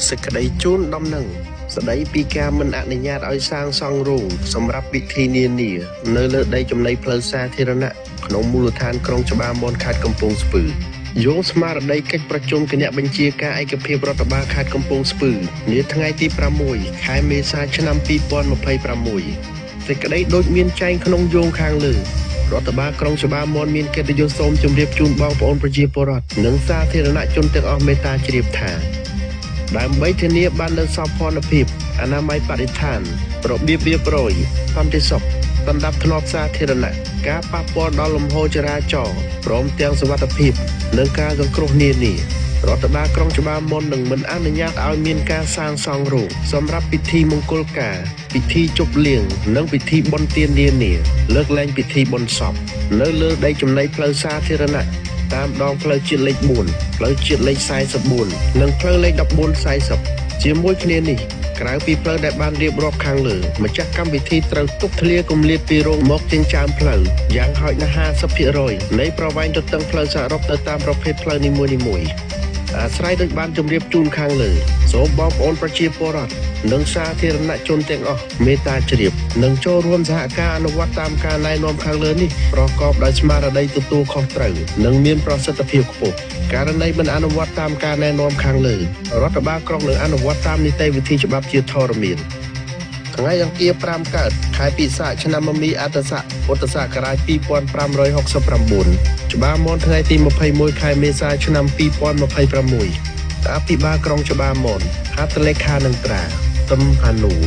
សេចក្តីជូនដំណឹងស្តីពីការមិនអនុញ្ញាតឲ្យសាងសង់រោងសម្រាប់ពិធីនានានៅលើដីចំណីផ្លូវសាធារណៈក្នុងមូលដ្ឋានក្រុងច្បារមនខេត្តកំពង់ស្ពឺយោងស្មារតីកិច្ចប្រជុំគណៈបញ្ជាការឯកភាពរដ្ឋបាលខេត្តកំពង់ស្ពឺនាថ្ងៃទី6ខែមេសាឆ្នាំ2026សេចក្តីដូចមានចែងក្នុងយោងខាងលើរដ្ឋបាលក្រុងច្បារមនមានកិត្តិយសសូមជម្រាបជូនបងប្អូនប្រជាពលរដ្ឋនិងសាធារណជនទាំងអស់មេត្តាជ្រាបថាដើម្បីធានាបាននូវសោភ័ណភាពអនាម័យបរិស្ថានរបៀបរៀបរយសន្តិសុខសណ្ដាប់ធ្នាប់សាធារណៈការប៉ះពាល់ដល់លំហូរចរាចរណ៍ព្រមទាំងសុវត្ថិភាពនិងការសង្គ្រោះនានារដ្ឋបាលក្រុងច្បារមននឹងមិនអនុញ្ញាតឲ្យមានការសាងសង់រោងសម្រាប់ពិធីមង្គលការពិធីជប់លៀងនិងពិធីបុណ្យទាននានាលើកលែងពិធីបុណ្យសពនៅលើដីចំណីផ្លូវសាធារណៈតាមដងផ្លូវជាតិលេខ4ផ្លូវជាតិលេខ44និងផ្លូវលេខ1440ជាមួយគ្នានេះក្រៅពីផ្លូវដែលបានរៀបរាប់ខាងលើម្ចាស់កម្មវិធីត្រូវទុកធ្លាគម្លាតពីរោងមកចិញ្ចើមផ្លូវយ៉ាងហោចណាស់50%នៃប្រវែងទទឹងផ្លូវសរុបទៅតាមប្រភេទផ្លូវនីមួយៗអាស្រ័យដូចបានជម្រាបជូនខាងលើសូមបងប្អូនប្រជាពលរដ្ឋនិងសាធារណជនទាំងអស់មេត្តាជ្រាបនិងចូលរួមសហការអនុវត្តតាមការណែនាំខាងលើនេះប្រកបដោយស្មារតីទទួលខុសត្រូវនិងមានប្រសិទ្ធភាពខ្ពស់ករណីមិនអនុវត្តតាមការណែនាំខាងលើរដ្ឋបាលក្រុងនឹងអនុវត្តតាមនីតិវិធីច្បាប់ជាធរមានថ្ងៃអង្គារ5កើតខែពិសាខឆ្នាំមមីអត្តស័កពុទ្ធសករាជ2569ច្បារមនថ្ងៃទី21ខែមេសាឆ្នាំ2026អភិបាលក្រុងច្បារមនហត្ថលេខានឹងត្រាទឹមហានូ។